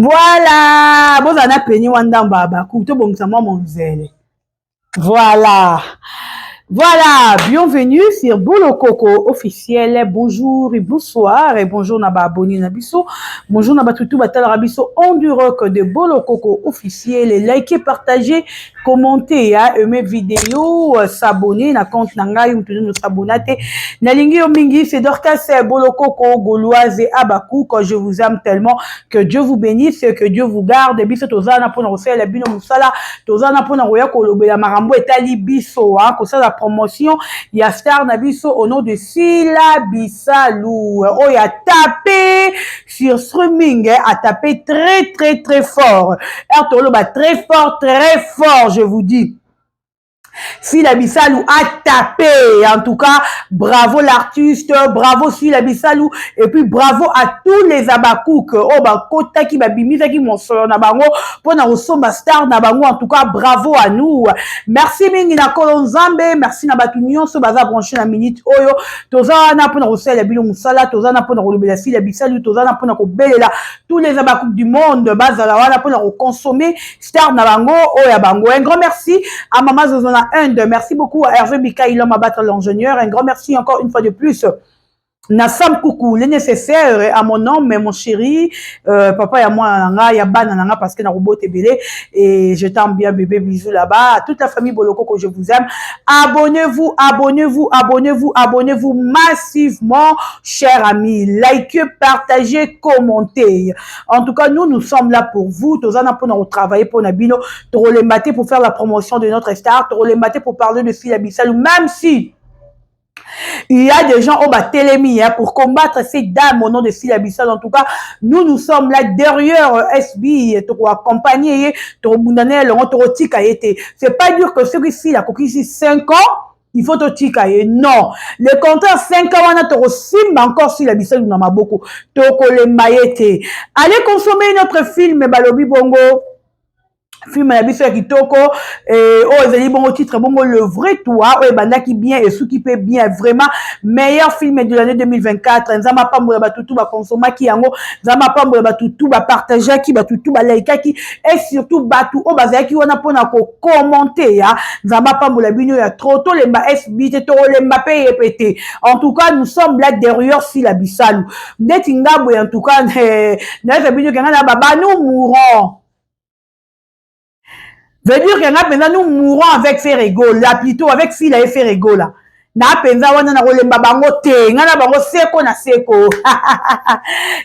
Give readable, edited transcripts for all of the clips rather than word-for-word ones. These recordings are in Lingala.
Voilà, bozala na peni wa ndambo ya baku tobongisa mwa monzele. Voilà. Voilà, bienvenue sur Bolokoko officiel. Bonjour et bonsoir et bonjour na ba abonnés na biso. Bonjour na batutu batalaka biso en direct de Bolokoko officiel. Likez, partagez, commentez, hein, aimez vidéo, s'abonner na compte na ngai mutu no s'abonner te. Nalingi yo mingi, c'est Dorcas Bolokoko Gauloise et Abakouk. Je vous aime tellement. Que Dieu vous bénisse, que Dieu vous garde. Biso tozana pona kosala bino musala, tozana pona koya kolobela makambo etali biso, hein, kosala promotion ya star na biso au nom de Sila Bisalu. Oyo a tapé sur streaming, hein, a tapé très très très fort. Toloba très fort, très fort, je vous dis. Sila Bisalu a tapé. En tout cas, bravo l'artiste, bravo Sila Bisalu, et puis bravo à tous les Abakouk. Oh, ba kotaki, ba bimisaki mosolo na bango, pona kosomba star na bango. En tout cas, bravo à nous. Merci mingi na Kolo Nzambe, merci na batu nyonso baza branché na minute oyo. Toza wana pona kosala bino musala, toza na pona kolobela Sila Bisalu, toza na pona kobelela tous les Abakouk du monde, bazala wana pona consommer star na bango oyo ya bango. Un grand merci à Mama Zozana Inde. Merci beaucoup à Hervé Mikaï, l'homme à battre l'ingénieur. Un grand merci encore une fois de plus. Nassam Koukou, le nécessaire à mon homme, mon chéri, papa ya moi nanga, ya bana nanga parce que na robot ebele et je t'aime bien bébé, bisous là-bas. À toute la famille Bolokoko, je vous aime. Abonnez-vous, abonnez-vous, abonnez-vous, abonnez-vous massivement, chers amis. Likez, partagez, commentez. En tout cas, nous, nous sommes là pour vous. Tozana pour nous travailler pour na bino, tolemba te pour faire la promotion de notre star, tolemba te pour parler de Sila Bisalu, même si il y a des gens au batelemi, hein, pour combattre ces dames au nom de Sila Bisalu. En tout cas, nous, nous sommes là derrière SB, pour accompagner, pour C'est pas dire que celui-ci a 5 ans, il faut totika ye. Non, le contraire, 5 ans wana tokosimba encore Sila Bisalu na maboko, tokolemba ye te. Allez consommer notre film, balobi bongo film na biso ya kitoko, oyo ezali bongo titre bongo Le Vrai Toi, oyo ebandaki bien, esuki mpe bien. Vraiment meilleur film de l'année 2024. Nzambe apambola batutu bakonsomaki yango, Nzambe apambola batutu bapartageaki, batutu balaikaki et surtout bato oyo bazalaki wana mpona kocommenter ya. Nzambe apambola bino ya trop. Tolemba SB te, tokolemba mpe ye pe te. En tout cas, nous sommes là derrière Sila Bisalu. Ndeti ngambo, en tout cas, nayesa bino kenga na baba, nous mourons, veut dire que nga mpenza, nous mourons avec Ferre Gola, plutôt avec Sila et Ferre Gola. Na mpenza wana na kolemba bango te, nga na bango seko na seko.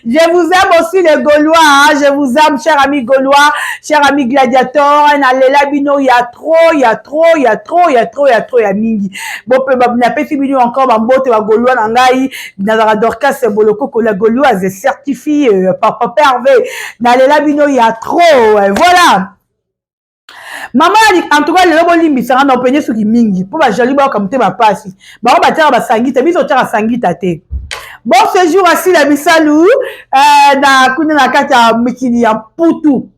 Je vous aime aussi les Gaulois, hein? Je vous aime, cher ami Gaulois, cher ami gladiator. Nalela bino ya trop, ya trop, ya trop, ya trop, ya trop, ya mingi. Bope napesi bino encore bambote ba Gaulois na ngai. Nazalaka Dorcas Bolokoko, la Gauloise certifié par Papa Hervé. Nalela bino ya trop. Voilà, mama. En tout cas, lelo bolimbisanga na opene soki mingi mpo bajali bayoka motema pasi. Bango batiaka basangita, biso otiaka sangita te. Bon séjour à Sila Bisalu, na kuna na kati ya mikili ya mputu,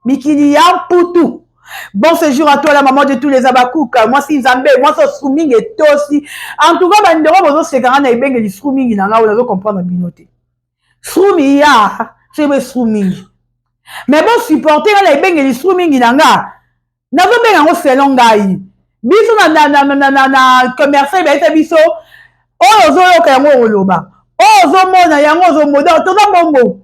mikili ya mputu. Bon séjour à toi, la maman de tous les Abakouk. Mwasi Nzambe, mwasi osu mingi etosi. En tout cas, bandeko bozosekanga na ebengeli sru mingi na ngai oyo, nazocomprendre bino te. Sru ya soki sru mingi, mais bon, supporte nga na ebengeli sru mingi na nga, nazobenga yango selon ngai. Biso na commerçant bayesa biso oyo ozoyoka yango okoloba, oyo ozomona yango ozomona. Toza bongo.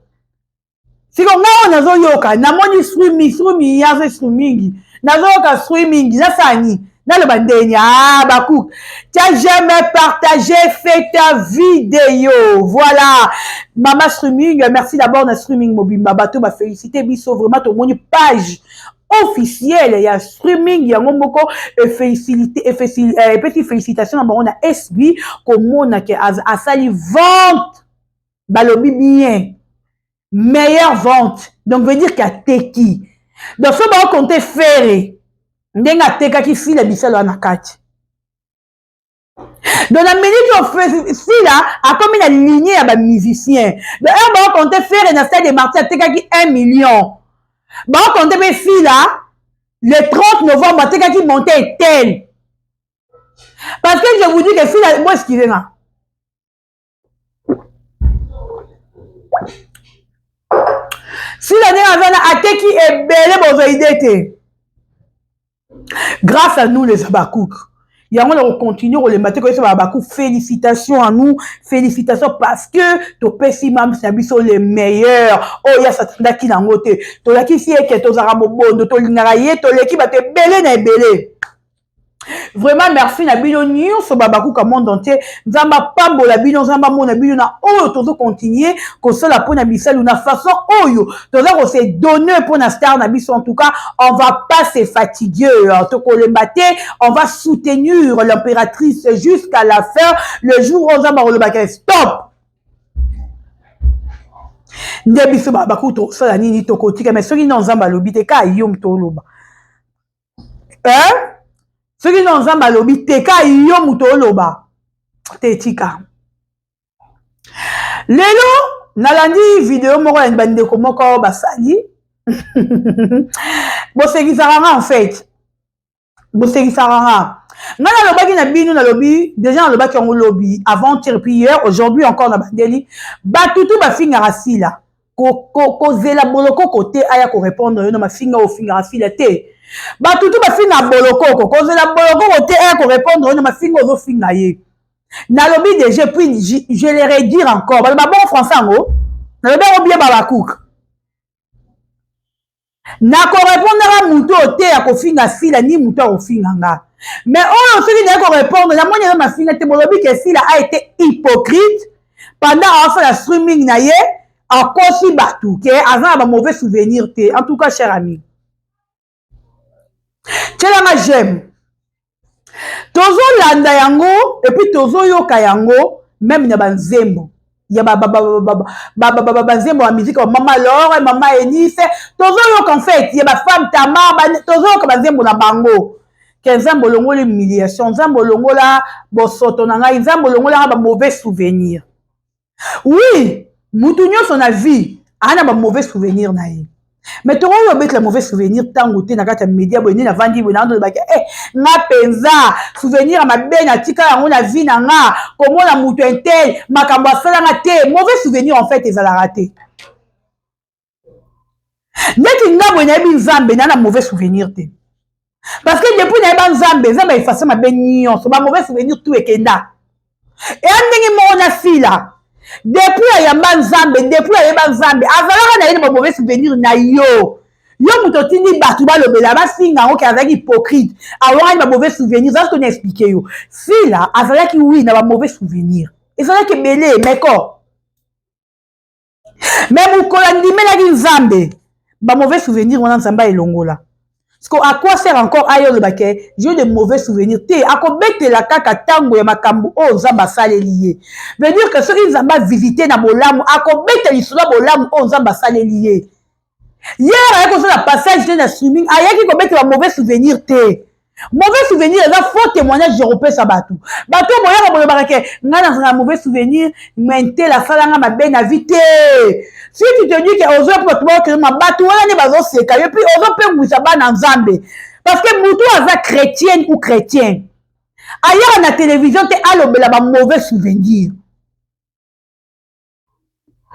Siko ngai oyo nazoyoka, namoni srumi yazo sru mingi, nazoyoka sru mingi, nasala nini? Naloba ndeni ah Bakouk tia j'aime, partager cette vidéo. Voilà, mama streaming, merci d'abord na streaming mobimba. Bato bafélicité biso vraiment. Tomoni page officielle ya streaming yango moko epesi félicitation na bango na SB, komona ke asali vente, balobi bien meilleure vente, donc veut dire ke ateki. Donc so baocompter Ferre ndenge atekaki, Sila Bisalo wana kati. Donc na minute oyo Sila akomi na lignée ya bamusicien. Donc heure baocompter Ferre na Stade des Martyrs atekaki 1 million, baocompter mpe Sila le 30 novembre atekaki montant tel. Parce que je vous dis que Sila, bo excuse nga, Sila ndenge aza na ateki ebele, bozwa idée te. Grâce à nous les Habacucs, yango na kocontinue kolemba te koyesa babaku. Félicitations à nous, félicitations, parce que topesi mamisi na biso le meilleur oyo asatandaki nango te. Tolakisi eke tozalaka mobondo, tolingaka ye, toleki bato ebele na ebele. Vraiment merci na bino nyonso babakuka monde entier. Nzambe apambola bino, Nzambe amona bino na oyo tozocontinue kosala mpona bisalu, na façon oyo toza kose donner mpona star na biso. En tout cas, on va pas se fatiguer, tokolemba te. On va soutenir l'impératrice jusqu'à la fin. Le jour oyo Nzambe akolobaka stop, nde biso babakuka tosala nini? Tokotika. Mais soki no Nzambe alobi te, ka yo moto oloba, eh? Soki no Nzambe alobi te, ka yo moto oloba te, tika. Lelo nalandi video moko ya bandeko moko basali. Bosekisaka nga, en fait bosekisaka nga. Ngai nalobaki na bino, nalobi déjà, nalobaki yango lobi, avant-hier, puis hier, aujourd'hui encore na bandeli. Bato tu bafingaka Sila, kozela Bolokoko te aya korépondre yo na mafinga oyo ofingaka Sila te. Bato tu bafinga Bolokoko, kozela Bolokoko te aya korépondre yo na mafinga ozofinga ye. Nalobi déjà, puis je le redire encore. Baloba bon français yango, nalobi yango bien. Babakuka nakorépondaka motu oyo te ya kofinga Sila, ni motu akofinga nga. Mais oyo soki naye korépondre, namoni eza mafinga te. Bolobi ke Sila a été hypocrite pendant aosala streaming na ye, akosi bato ke aza na bamauvais souvenir te. En tout cas, cher ami, tielanga j'aime. Tozolanda yango et puis tozoyoka yango même na banzembo ya banzembo ya musique, mama Lore, mama Enise. Tozoyoka en fait ya bafemme Tamar, tozoyoka banzembo na bango ke Nzambe olongola humiliation, Nzambe olongola bosoto na ngai, Nzambe olongolanga bamauvais souvenir. Oui, mutu nyonso na vie aa na bamauvais souvenir na ye, mais tokoki obetela mauvais souvenir ntango te na kati ya média boye. Nde navandi boye, naandolobaki e nga mpenza souvenir ya mabe natika yango na vie na nga, komona moto un tel makambo asalanga te. Mauvais souvenir en fait ezalaka te. Ndeti nga boye, nayebi Nzambe, naa na mauvais souvenir te, parce que depuis nayeba Nzambe, Nzambe aefface mabe nyonso, bamauvais souvenir tout ekenda. Eya ndenge moko na Sila. Depuis ayamba Nzambe, depuis ayeba Nzambe, azalaka na ye na bamauvais souvenir na yo. Yo moto otindi bato balobela, bafinga yango ke azalaki hypocrite, awangani bamauvais souvenir. Zala toni expliquer yo, Sila azalaki, oui, na bamauvais souvenir, ezalaki ebele meko. Mais mokolo andimelaki Nzambe, bamauvais souvenir wana Nzambe aelongola. Parce que à quoi sert encore aye oloba ke j'ai de mauvais souvenirs te? Akobetela kaka ntango ya makambo oyo Nzambe asaleli ye. Veut dire que soki Nzambe avisite na bolamu, akobeta lisolo ya bolamu oyo Nzambe asaleli ye. Ye ayaki kosala passage te na streaming, ayaki kobetela mauvais souvenir te. Mauvais souvenir eza faux témoignage ya kopesa bato. Bato boyaka bolobaka ke ngai nazala mauvais souvenir, mais ntel asalanga mabe na vie te. Si tu te dis ke ozoya mpo bato baokelema, bato wana nde bazoseka yo, puis ozopengwisa bana Nzambe, parce que motu aza chrétienne ou chrétien ayaka na télévision te alobela bamauvais souvenir.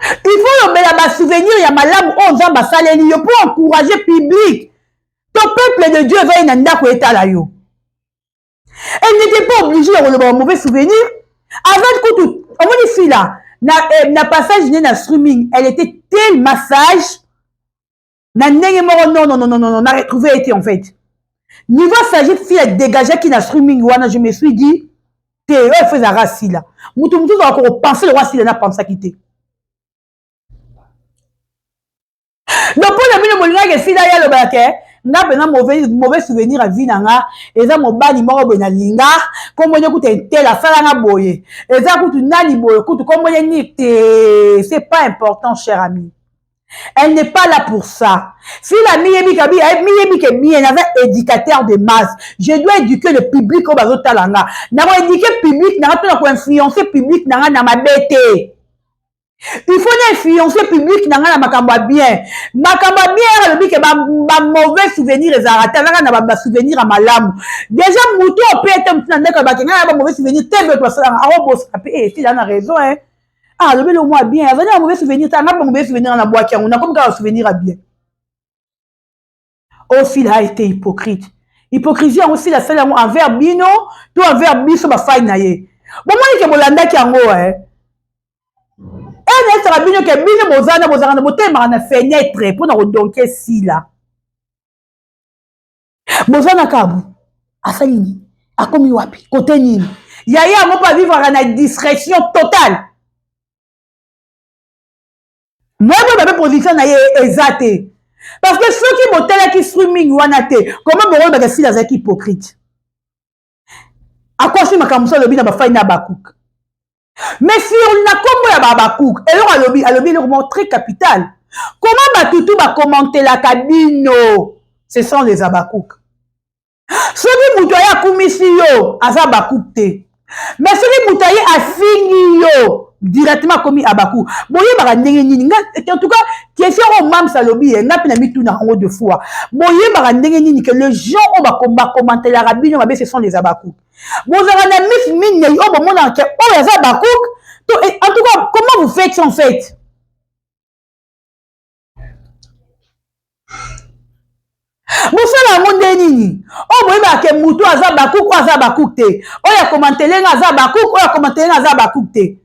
Il faut lobela basouvenir ya malamu oyo Nzambe asaleli yo mpo encourager public to peuple de Dieu ezali na ndako etala yo. Elle n'était pas obligée ya koloba bamauvais souvenir. Aza kutu omoni Sila na passage ne na streaming, elle était tellement sage na ndenge moko. Non, non, non, non, non, na retrouvé ete en fait niveau sagesse Sila dégageaki na streaming wana, je me suis dit te, oyo efo ezalaka Sila. Motu mosusu azalaka kopense lokwa Sila napensaki te. Donc mpo na bino bolingaki esila ye alobaka ke nga mpenza mauvais souvenir ya vie na nga eza mobali moko boye nalinga, kombo nye kutu intel asalanga boye, eza kutu nani boye, kutu kombo nye nini te. C'est pas important, cher ami. Elle n'est pas là pour ça. Sila miyebi ke bien naza éducateur de masse, je dois éduquer le public oyo bazotala nga. Nakoéduquer public nanga to na koinfluencer public na nga na mabe te. Il faut na influencer public na ngai na makambo ya bien. Makambo ya bien, alobi ke bamauvais souvenir ezalaka te, azalaka na basouvenir ya malamu. Déjà motu oyo mpe ete motu na ndeko alobaki ngai na bamauvais souvenir te, beto basalanga akobosana mpe esila na raison. Ah, alobi eloko moko ya bien, azali na mauvais souvenir te. Anga mpe mauvais souvenir na bwaki yango, nakomi kaka souvenir ya bien. Oyo Sila a été hypocrite. Hypocrisie yango Sila asali yango envers bino to envers biso bafai na ye? Bomoni ke bolandaki yango eh. Ene esaka bino ke bino bozana bozalaka na botelemaka na fenêtre mpo na kodonke Sila. Boza na kabu asali nini, akomi wapi, kote nini? Yaya yango mpe avivraka na discrétion totale. Moyeboye babe position na ye eza te, parce que soki botalaki streaming wana te, koma bokoyebaka Sila azalaki hypocrite, akosi makambo mosusu alobi na bafai na Bakuka. Mais sur na nkombo ya Babakuk, eloko alobi, alobi eloko moko très capital: comment batutu bakomantelaka bino, ce sont les Abakuk. Soki moto aye akumisi yo, aza Abakuk te, mais soki moto aye afingi yo, directement akomi Abakuk. Boyebaka ndenge nini? En tout cas, question oyo Mams alobi ye, nga mpe na mituna yango deux fois. Boyebaka ndenge nini que les gens oyo bakomantelaka bino mabe, ce sont les Abakuk? Bozalaka na mif minei oyo bomonaka ke oyo aza Abakuk to? En tout cas, comment vous faites en fait? Bosala yango nde nini oyo boyebaka ke mutu aza Bakuk, oyo aza Bakuk te, oyo akomantelenga aza Bakuk, oyo akomantelenga aza Bakuk te?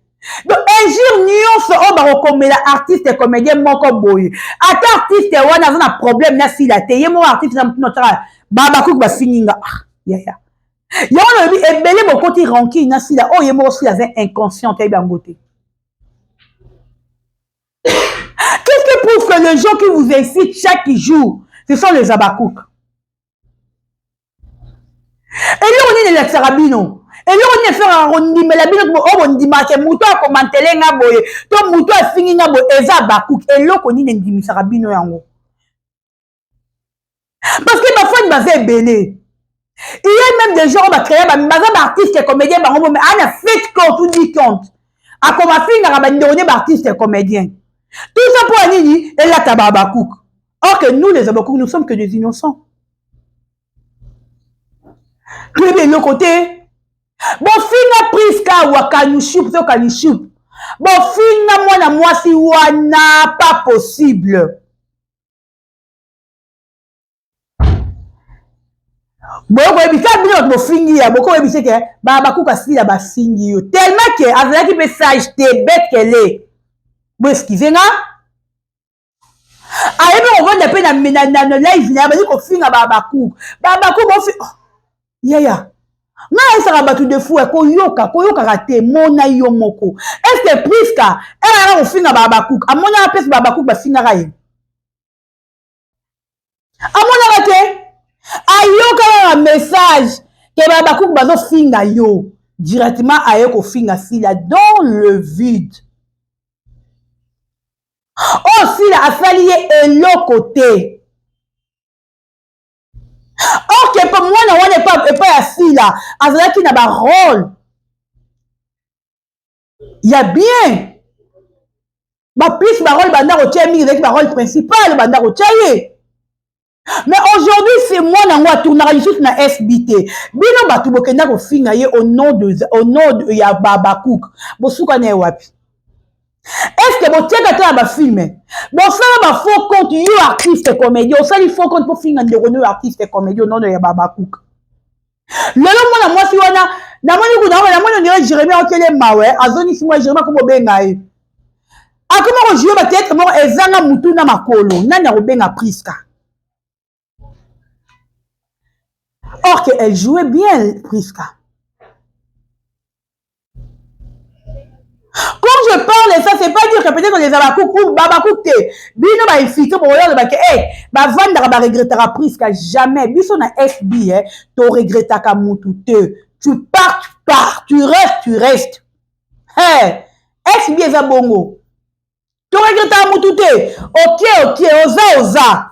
Donc injure nyonso oyo bakokomela artiste comédien moko boye, ata artiste wana aza na problème na Sila te, ye moko artiste na mutuna otaka Babakuk bafingi nga. Ah, yaya, yango nalobi ebele bokoti rancune na Sila oyo ye moko Sila aza inconscient, ayebi yango te. Qu'est-ce qui prouve que les gens qui vous incitent chaque jour, ce sont les Abakouk? Eloko nini elakisaka bino? Eloko nini eferaka kondimela bino oyo bondimaka ke moto akomantele nga boye to moto afingi nga boye eza Abakouk? Eloko nini endimisaka bino yango? Parce que bafani baza ebele. Il y a même des gens oyo bacréa, baza baartiste comédien bango bome aa na fake compte ou di compte, akoma afingaka bandeko ne baartiste comédien. Tout ça mpo ya nini? Elata Babakouk. Or que nous, les Abakouk, nous sommes que des innocents, toyebi eloko te. Bofinga Priska Wakanushup to Kanishup, bofinga mwana mwasi wana, pas possible. Bokoyebisa bino bato bofingi ya, bokoyebisa ke Babakuka Sila bafingi yo tellement ke azalaki mpe sage te, bete kele. Boexcuse nga, ayebi kovanda mpe na live na ye, bazali kofinga Babakuka, Babakuka bofi. Oh, yaya, nga ayesaka bato de fou koyoka, koyokaka te. Mona yo moko, est-ce Priska ayaka kofinga Babakuka, amonaka mpesi Babakuka bafingaka ye? Amonaka te, ayoka kaka message ke Babakuku bazofinga yo, directement aye kofinga Sila dans le vide. Oyo Sila asali ye eloko te. Or ke mwana wana epai ya Sila azalaki na barole ya bien, baplus barole banda kotia mingi ezalaki barole principal banda kotia ye. Mais aujourd'hui, c'est mwana yango atournaka lisusu na SB te. Bino bato bokenda kofinga ye au nom de ya Babakuk, bosuka na ye wapi? Est ce que botiaka te na bafilme? Bosala bafaux compte. Yo artiste comédien, osali faux compte mpo finga ndeko no artiste comédien au nom ya Babakuk. Lelo mwana mwasi wana, namoni kuna, namoni ondire Jérémi akokele mawe, azongisi mwa Jérémi, akomi obenga ye, akoma kojouer bathéâtre moko ezanga mutu na makolo. Nani akobenga Priska? Or que elle jouait bien, Priska. Quand je parle ça, c'est pas dire que peut-être les Abakouk ou Babakouk te. Bino ba infiltré pour ba ke eh bavandaka ba regrettaka Priska jamais. Biso na FB eh to regrettaka mutu te. Tu pars, tu pars, tu restes, tu restes. Hey, FB eza bongo. To regrettaka mutu te. OK, oza oza.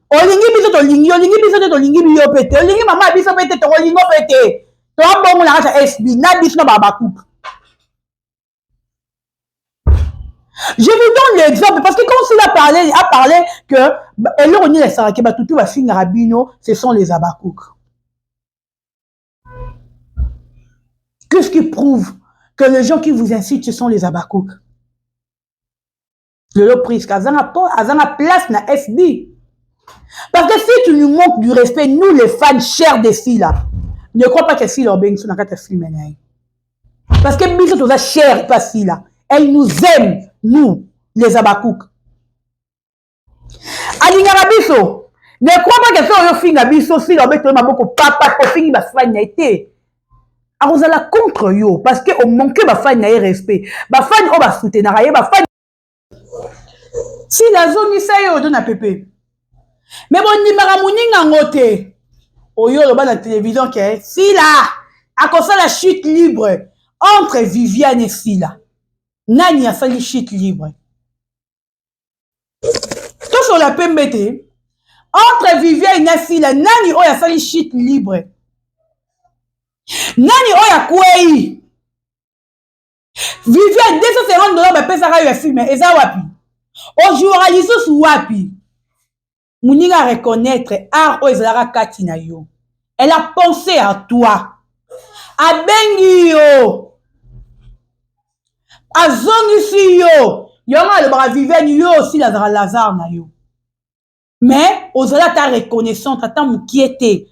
Olingi biso tolingi, olingi biso te tolingi yo pe te. Olingi mama biso pe te, tokolingo pe te. To bongo na kati FB na biso na Babakouk. Je vous donne l'exemple parce que quand il a parlé que eloko nini esalaki batutu bafingaka bino, ce sont les Abakouk. Qu'est-ce qui prouve que les gens qui vous incitent, ce sont les Abakouk? Lelo Prisca azanga po azanga place na SB. Parce que si tu nous manques du respect, nous les fans chers de Sila, ne crois pas que Sila obengi na kati ya film na ye. Parce que biso toza cher pas Sila. Elle nous aime, nous, les Abakouk. Alingaka biso. Ne crois pas que soki oyofinga biso Sila obetoli maboko papa ofingi bafani na ye te. Akozala contre yo parce que omanque bafani na ye respect. Bafani oyo basoutenaka ye, bafani Sila azongisa ye oyo na pepe. Me bondimaka moninga yango te. Oyo oloba na télévision ke Sila akosala chute libre entre Viviane et Sila. Nani asali chute libre? Tosola pembe te. Entre Viviane na Sila, nani oyo asali chute libre? Nani oyo akwei? Viviane 250 $ bapesaka yo ya film eza wapi? Ojouera lisusu wapi? Moninga reconnaître art oyo ezalaka kati na yo. Elle a pensé à toi. Abengi yo. Azongisi yo. Yango alobaka Viviane yo aussi lazaka Lazare na yo. Mais ozali ata reconnaissante ata mokie te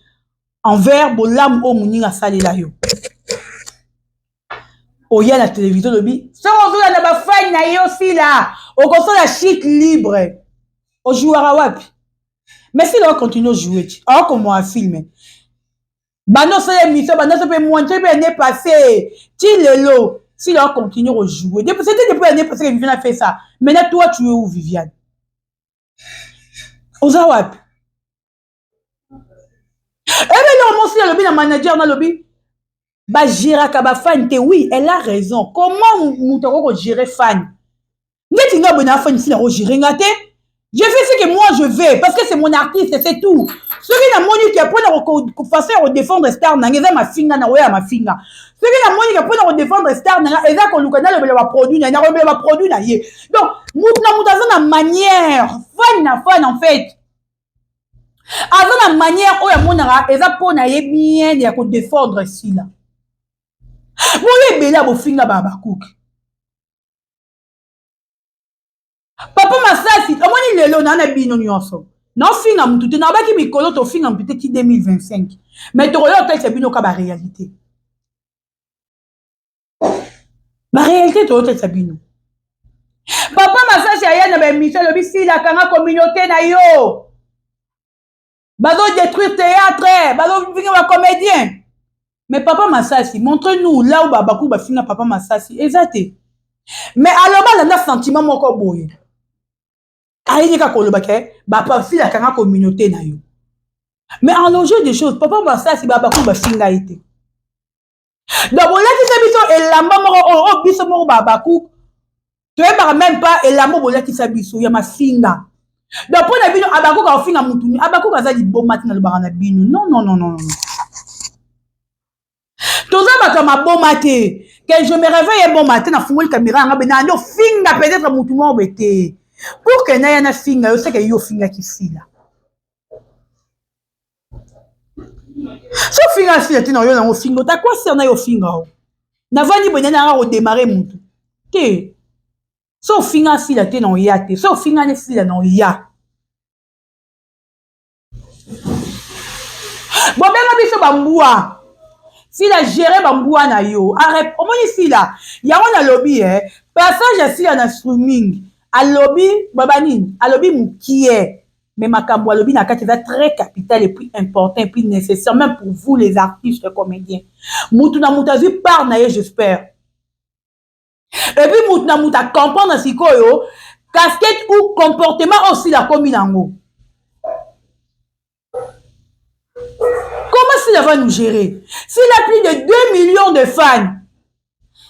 envers bolamu oyo moninga asalela yo. Oya na télévision olobi soki ozolanda bafani na yo Sila okosala chute libre. Ojouera wapi? Mais Sila ocontinue ojouer ti aokomoa film. Banda osala émission, banda so mpe mwa mpe année passée ti lelo Sila ocontinue kojouer. C'était depuis l'année passée que Viviane a fait ça. Maintenant toi tu es où, Viviane? Oza wapi? Ebele omosi alobi na manager nalobi bagéraka bafani te. Oui, elle a raison. Comment moto akoki kogérer fan? Neti nga boye na fan, Sila kogérer nga te. Je fais ce que moi je veux parce que c'est mon artiste, c'est tout. Soki namoni ke mpona façon ya kodéfendre star na nga eza mafinga, na koya mafinga. Soki namoni ke mpona kodéfendre star na nga eza koluka nalobela baproduit na ye, nakolobela baproduit na ye. Donc mutu na mutu aza na manière, fan na fan en fait aza na manière oyo amonaka eza mpona ye bien ya kodéfendre Sila. Boyo ebele ya bofinga babakuki Papa Masasi, omoni lelo na bino nyonso naofinga mutu te, nabaki mikolo tofinga mutu te ti 2025, mais tokoya otalisa bino ka baréalité, baréalité toyotalisa bino. Papa Masasi aya na baémission, alobi Sila kanga communauté na yo, bazodétruire théâtre, bazofinga bacomédien. Mais Papa Masasi, montre-nous là où babaku bafinga Papa Masasi. Eza te. Mais aloba alanda sentiment moko boye, ayini kaka koloba ke bapasila akanga communauté na yo. Mais en logique des choses, Papa Masasi, babaku bafinga ye te. Donc bolakisa biso elamba moko oyo biso moko babaku toyebaka même pas elamba bolakisa biso ya mafinga. Donc mpo na bino abakoka kofinga mutu, abakoka aza liboma te. Nalobaka na bino, non, non, non, non, non, toza bato ya maboma te. Que je me réveille bon matin, nafungoli caméra yanga be nandi ofinga peut-être mutu moko boye te. Pour que naya nafinga yo, seke yo ofingaki Sila. So ofinga Sila te na yo nango ofinga otakwa sere na yo ofinga o navandi boye nani anga kodémarrer mutu te. So ofinga Sila te na oya te, so ofinga ne Sila na oya. Bobenga biso bambwa. Sila géré bambwa na yo. Omoni Sila yango nalobi passage ya Sila na streaming, alobi baba nini, alobi mokie, mais makambo alobi na kati eza très capital et puis important et puis nécessaire même pour vous les artistes comédiens. Mutu na mutu azwi part na ye, j'espère. Et puis mutu na mutu acomprendre sikoyo casquette ou comportement oyo Sila akomi nango. Comment Sila va nous gérer? S'il a plus de 2 millions de fans,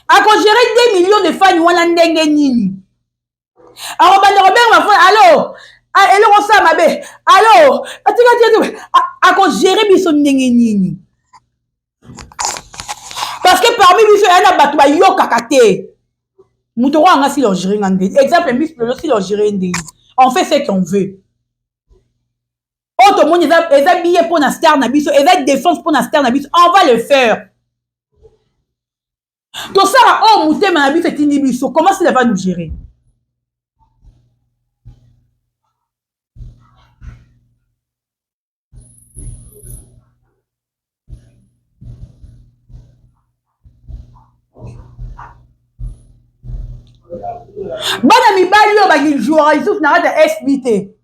akogérer 2 millions de fans wana ndenge nini? Akobanda kobenga bafan, allo, eloko osala mabe, allo, akogérer biso ndenge nini? Parce que parmi biso ya na bato bayokaka te. Moto oyo anga Sila ogérer nga ndenge, exemple miss lelo, Sila ogérer ndenge, on fait ce qu'on veut. Oyo tomoni eza billet mpo na star na biso, eza défense mpo na star na biso, on va le faire. Tosala oyo motema na biso etindi biso. Comment Sila va nous gérer? Bana mibali oyo bakijouaka lisusu na kati ya SB te.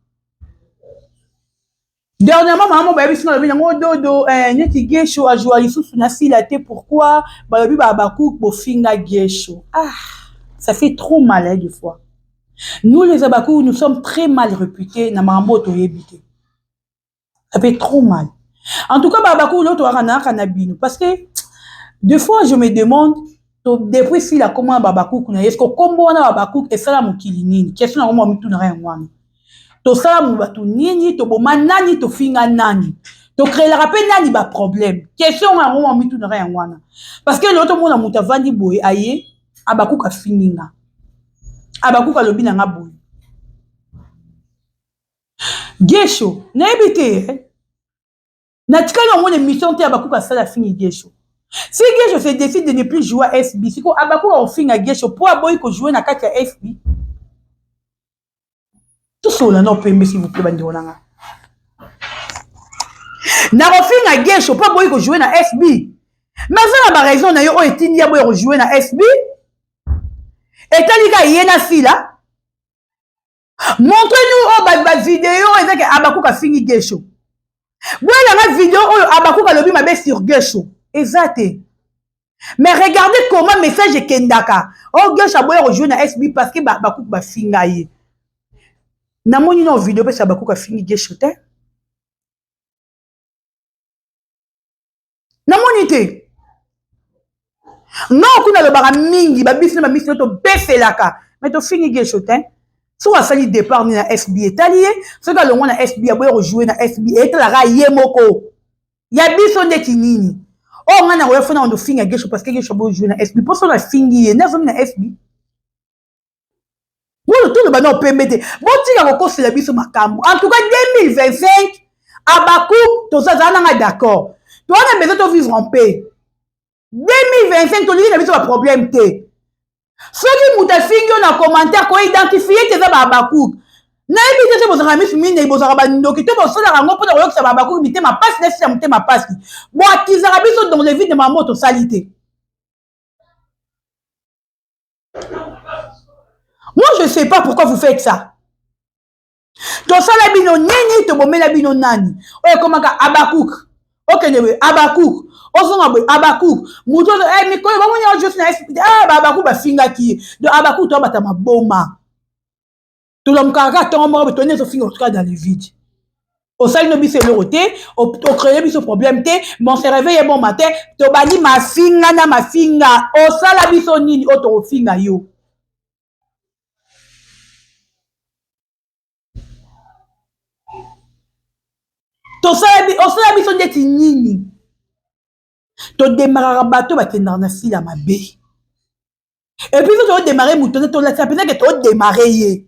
Dernièrement, mama bayebisi nga, balobi nango dodo neti Gesho ajoua lisusu na Sila te. Pourquoi balobi babaku bofinga Gesho? Ah, ça fait trop mal, hein. Des fois, nous les Abaku, nous sommes très mal réputés na makambo oyo toyebi te. Ça fait trop mal. En tout cas, babaku lo toyaka nayaka na bino, parce que des fois je me demande to, depuis Sila koma babakuku na ye, est-ce kombo wana babakuku esala mokili nini? Question nango mwa mitunaka yango wana. Tosala bato nini? Toboma nani? Tofinga nani? Tocréelaka mpe nani baproblème? Question yango mwa mitunaka yango wana, parce que lelo tomona moto avandi boye, aye abakuku, afingi nga, abakuku alobi na nga boye. Gesho nayebi te, eh? Natikali yango na émission te. Abakuku asala, afingi Gesho. Si Gesho se décide de ne plus jouer à SB, siko abakuku akofinga Gesho mpo aboyi kojouer na kati ya SB. Tosola na pembe, s'il vous plaît, bandeko na nga. Nakofinga Gesho mpo aboyi kojouer na SB, mais aza na baraison na ye oyo etindi ya boya kojouer na SB. Etali ka ye na Sila. Montre-nous oyo bavideo oyo ezaki abakuka afingi Gesho. Boyelanga video oyo abakuka alobi mabe sur Gesho, eza te. Mais regardez comment message ekendaka: oyo Gesho aboya kojouer na SB parce que bakuku bafinga ye. Namoni na video mpesa abakuka afingi Gesho te, namoni te. Nga kuna alobaka mingi, babisi na bamisi no tobeselaka, mais tofingi Gesho te. Soki asali départ ni na SB, etali ye. Soki alongwa na SB, aboya kojouer na SB, etalaka ye moko. Ya biso ndeti nini oyo ngai nakoya fona kondo finga Gesho parce que Gesho aboya jouer na SB? Mpo soki afingi ye, nde azomi na SB. Bolo toloba na opembe te, botika kokosela biso makambo. En tout cas, 2025, abaku tozazala nanga d'accord, towana besoin tovivre en paix. 2025, tolingi na biso baproblème te. Soki moto afingi yo na commentaire, koidentifie te eza babakuke. Nayebi te so bozalaka misu minei, bozalaka bandoki to bosalaka yango mpona koyokisa babakuke mitema pasi na esila motema pasi. Boakizaka biso dans le vide, mambo tosali te. Moi, je sais pas pourquoi vous faites ça. Tosala bino nini? Tobomela bino nani? Oyo ekomaka abakuk, okende boye abakuk, ozonga boye abakuk. Moto mikolo bamoni yango josi na eh, babaku bafingaki ye. Donc abakuk toabata maboma, tolamukaka kaka ntongo moko boye, toni ezofinga otuka dans le vide. Osali no biso eloko te, ocréer biso problème te. Bon, se réveille bon matin, tobandi mafinga na mafinga. Osala biso nini oyo tokofinga yo? Osala biso ndeti nini? Todemaraka bato bakendaka na Sila mabe. Et puis so todémarre moto nde tolatisa mpenza ke todémarre ye.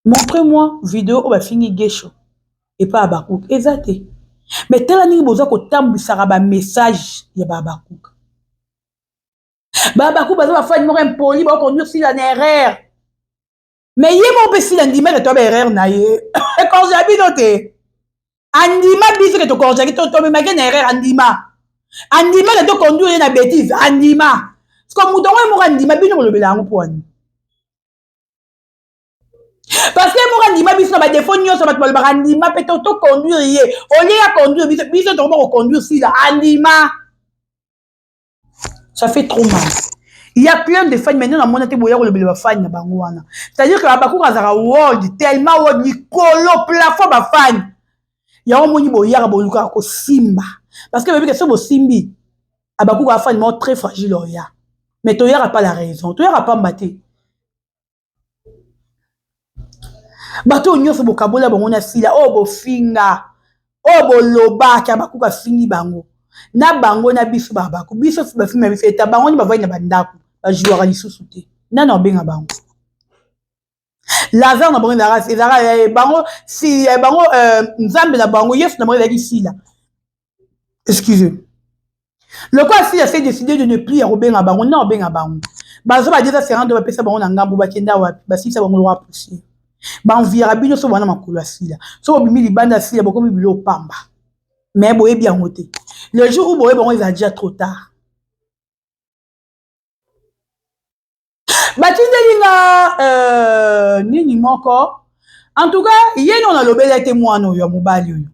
Montre-moi video oyo bafingi Gesho epai ya bakuka, eza te. Mais tala ndenge boza kotambwisaka bamessage ya babakuka. Babakuka baza bafani moko impoli, bakoconduire Sila na erreur. Mais ye moko mpe Sila ndimaka to baerreur na ye, ekorgea bino te. Andima biso ke tokorgeaki, tomemaki na erreur. Andima, andima ke toconduire ye na bétise, andima. Parce que moto yango ye moko andima, bino kolobela yango mpo wani? Parce que moko andima biso na badéfauts nyonso. Bato balobaka andima mpe toconduire ye, au lieu ya conduire biso, biso tokoma koconduire Sila. Andima, ça fait trop mal. Il y a plein de fans maintenant, namona te boya kolobela bafani na bango wana. C'est-à-dire que babakuka azalaka world, tellement world, likolo plafond. Bafani yango moni boyaka, bolukaka kosimba, parce que boyebi ke so bosimbi abakuka, afani moko très fragile oya. Mais toyaka pas la raison, toyaka pamba te. Bato oyo nyonso bokabola bango na Sila, oyo bofinga, oyo bolobaki abakuka afingi bango na bango na biso, babaku biso bafilme ya biso eta bango nde bavandi na bandako, bajouaka lisusu te. Nani abenga bango? Lazare na bango ezalaka bango si bango Nzambe na bango, Yesu na bango ezalaki Sila. Excusez, lokola Sila s'est décidé de ne plus ya kobenga bango na kobenga bango, bazo ba 250 bapesa bango na ngambo, bakenda wapi? Basilisa bango lokwa poussière. Banviaka bino so bwana makolo ya Sila. So bobimi libanda ya Sila, bokomi bilo pamba. Mais boyebi yango te. Le jour où boyebi bango, ezala déjà trop tard. Batindeli nga nini moko. En tout cas, ye no nalobeli te mwana oyo ya mobali oyo.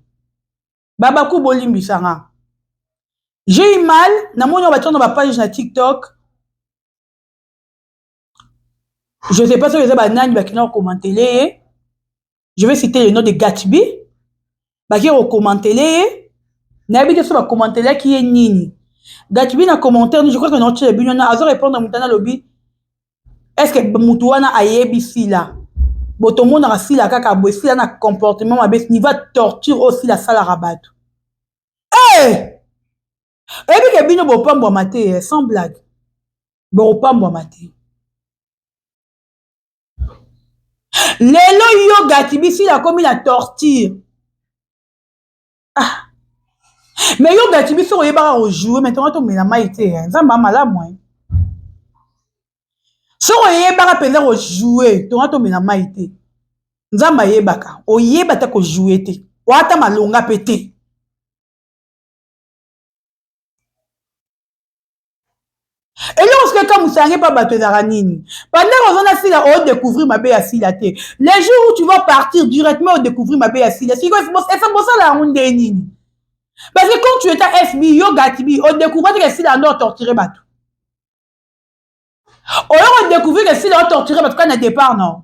Babaku bolimbisa nga. J'ai eu mal, namoni oyo batia na ba page na TikTok. Je sais pas soki eza banani bakenda kokomantele ye. Je vais citer le nom de Gatbi. Bake kokomantele ye. Nayebi te soki bakomantelaki ye nini. Gatbi na commentaire, je crois que naotiela bino na azo répondre moto wana alobi est-ce que moto wana ayebi Sila? Bo tomonaka Sila kaka boye, Sila na comportement mabe, niveau ya torture oyo Sila asalaka bato. Eh! Oyebi ke bino bopambwama te, sans blague. Bopambwama te. Lelo yo Gatbi Sila akomi na torture. Ah. Mais yo Gatbi soki oyebaka kojouer, mais tonga tomela mai te, Nzambe malamu. Soki oyebaka mpenza kojouer, tonga tomela mai te. Nzambe ayebaka, oyeba ta kojouer te. Oata malonga pe te. Eloko soki ekamwisa yango epa bato ezalaka nini? Pendant oza na Sila, odécouvrir mabe ya Sila te. Le jour où tu vas partir directement, odécouvrir mabe ya Sila. Sikoyo bosala yango nde nini? Parce que quand tu étais à SB, yo Gatbi, odécouvrir que Sila ando torturer bato. Oyo odécouvrir que Sila otorturer bato kana départ, non?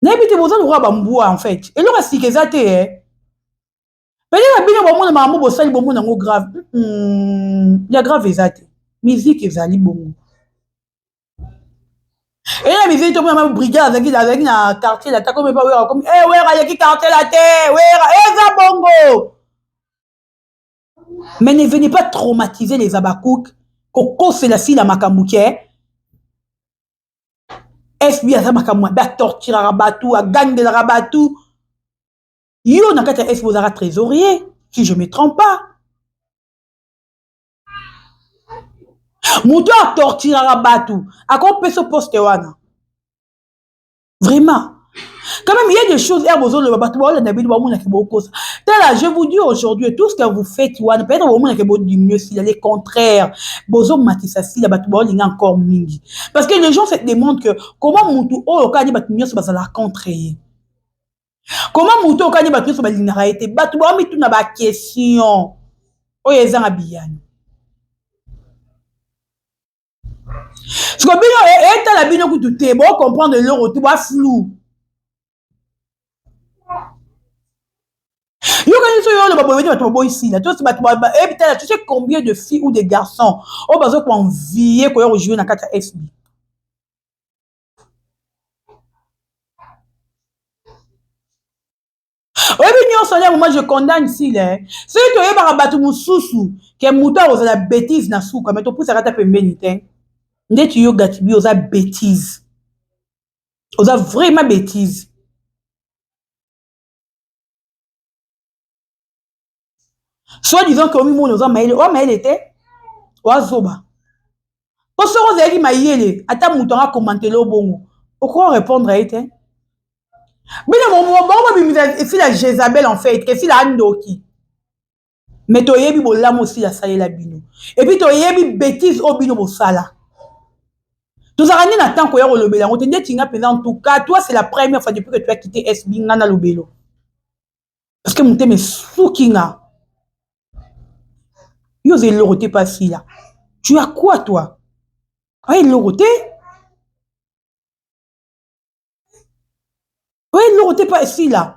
Nayebi te, boza lokola bambwa en fait. Eloko ya sika eza te, eh. Peut-être bino bomona makambo bosali, bomona yango grave. Ya grave eza te. Musique ezali bongo. Eya musique, tomona ma brigade azalaki na quartier la komi pa Wera komi eh Wera ayaki quartier la te. Wera eza bongo. Mais ne venez pas traumatiser les Abakouk kokosela Sila makambo ke SB aza makambo mabe, atorturaka bato, agangelaka bato. Yo na kati ya SB ozalaka trésorier, si je me trompe pas. Moto atorturaka bato akopesa poste wana? Vraiment, quand même, il y a des choses oyo bozoloba, bato baolanda bino, bamonaki bokosa. Tala, je vous dis aujourd'hui, tout ce que vous faites wana, peut-être bomonaki bodiminuer Sila, le contraire, bozomatisa Sila. Bato baolinga encore mingi, parce que les gens se demandent que comment mutu oyo kani bato nyonso bazala contre ye, comment mutu oyo kani bato nyonso balingaka ye te. Bato baomituna baquestion oyo ezanga biyano. Siko bino etala bino kutu te, bocomprendre eloko te, boa flou. Yokani so yo oloba boye, bato baboyi Sila tosi bato ebitala. Tu sais combien de filles ou de garçons oyo baza koenvie koya kojouer na kati ya SB? Oyebi nyonso nde moi je condamne Sila. Soki toyebaka bato mosusu ke moto akozala bétise na suka, mais topusaka ata pembeni te. Ndeti yo Gatibi, oza bétise, oza vraiment bétise. Soit disant ke omimona oza mayele, oa mayele te, oazoba. Mpo soki ozalaki mayele, ata moto anga komantele obongo, okoka répondre ye te. Bino bongo babimisa Esila Jézabel, en fait Esila andoki. Mais toyebi bolamu osila asalela bino, et puis toyebi bétise oyo bino bosala. Tozalaka nde na temps koya kolobela yango te. Ndeti nga mpenza, en tout cas toi, c'est la première fois depuis que tu as quitté SB nga nalobelo, parce que motema esuki nga. Yo oza eloko te, pasila. Tu as quoi, toi? Oya eloko te, oya eloko te, pa esila.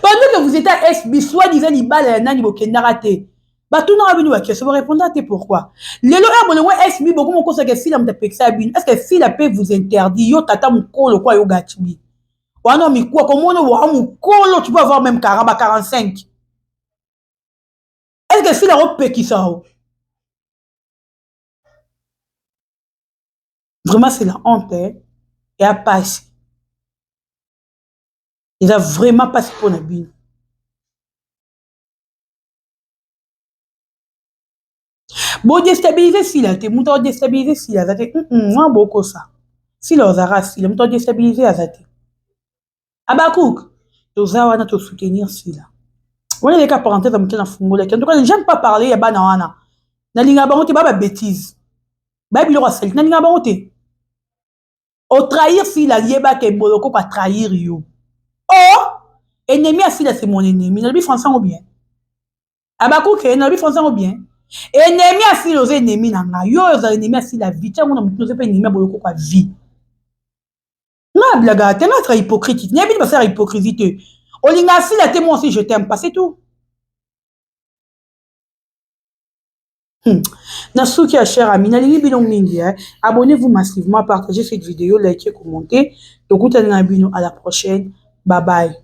Pendant que vous étiez à SB, soi-disant libala ya nani, bokendaka te, batunaka bino baquestion, borépondaka te. Pourquoi lelo oyo bolongo SB, bokoma okosaka Sila moto apekisa bino? Est ce que Sila mpe vous interdit? Yo tata mokolo kwa yo Gatibi wana, mikuwa komona wa mokolo, tu peux avoir même 40 ba 45. Est ce que Sila akopekisa o? Vraiment, c'est la honte, eh? Eya pasi, eza vraiment pasi mpona bino. Bodéstabiliser Sila te. Moto adéstabiliser Sila aza te. Mwa bokosa Sila, ozalaka Sila, moto adéstabiliser aza te. Abakuk Toza wana tosoutenir Sila. Wana eleka parenthèse ya moke na fungolaki. En tout cas, j'aime pas parler ya bana wana. Nalingaka bango te, ba ba bêtise, ba biloko ya salite, nalingaka bango te. Otrahir Sila, yebaka Ebolokoko atrahir yo. Oh, ennemi ya Sila, c'est mon ennemi. Nalobi français yango bien? Abakuke, nalobi français yango bien? Ennemi ya Sila, oza ennemi na ngai. Yo oyo ozala ennemi ya Sila vie, tia yango na motu, oza mpe ennemi ya Bolokoko ya vie. Nga ablagaka te, nga azala hypocrite. Nayebi te, basalaka hypocrisie te. Olinga Asila te, moi aussi je t'aime pas, c'est tout. Na suki ya cher ami, nalingi bino mingi, eh. Abonnez-vous massivement, partagez cette vidéo, likez, commentez. Tokutani na bino à la prochaine. Bye bye.